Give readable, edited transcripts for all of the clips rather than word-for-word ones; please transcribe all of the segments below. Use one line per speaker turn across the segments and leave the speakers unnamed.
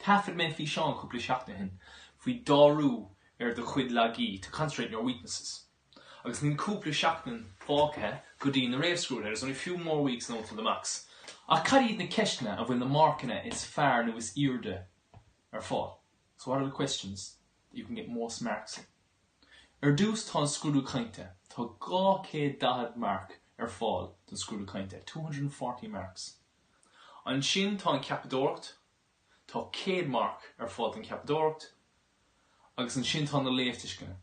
Thaifead mé físeán cúpla seachtain ó shin faoi díriú ar do chuid laigí, to concentrate on your weaknesses. Agus níl cúpla seachtain fágtha go dtí na réamhscrúduithe, there's only a few more weeks now till the mocks. Ach cad iad na ceisteanna a bhfuil na marcanna is fearr nó is airde ar fáil? So what are the questions that you can get most marks in? Ar dtús tá an scrúdú cainte. Tá 240 marc ar fáil don scrúdú cainte, 240 marks. Ansin tá an cheapadóireacht, tá 100 marc ar fáil don cheapadóireacht, agus ansin tá na léamhtuisceana.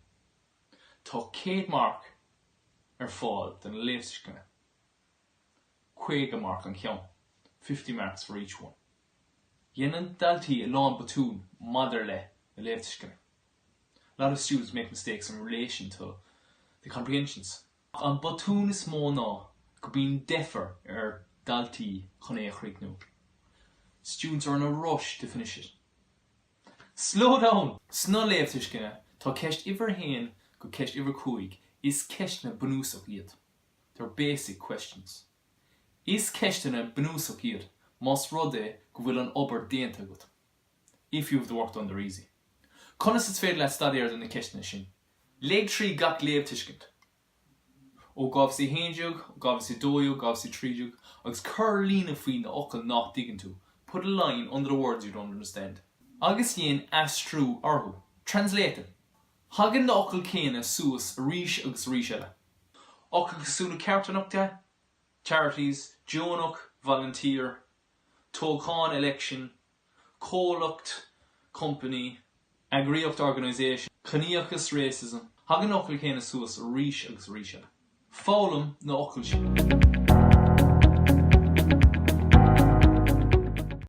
Tá 100 marc ar fáil do na léamhtuisceana, 50 marc an ceann, 50 marks for each one. Déanann daltaí a lán botún maidir le na léamhtuisceana. A lot of students make mistakes in relation to the comprehensions. An botún is mó ná go mbíonn deifir ar dhaltaí chun é a chríochnú. Students are in a rush to finish it. Slow down! Sna léamhtuisceana, tá ceist uimhir a haon go ceist uimhir 5, is ceisteanna bunúsach iad. They're basic questions. Is ceisteanna bunúsach iad más rud é go bhfuil an obair déanta agat. If you have the work done, they're easy. Conas is féidir leat staidéar do na ceisteanna sin? Léigh trí gach léamhtuiscint ó 2011, 2012, 2013 agus cuir líne faoi na fhocail nach dtuigeann tú, put a line under the words you don't understand, agus déan aistriú orthu, translate them. Tagann na fhocail céanna suas arís agus arís eile. Focail cosúil le carthanachta, charities, deonach, volunteer, toghchán, election, comhlacht, company, eagraíocht, organisation, ciníochas, racism. Tagann na fhocail chéanna suas arís agus arís eile. Foghlaim na fhocail sin.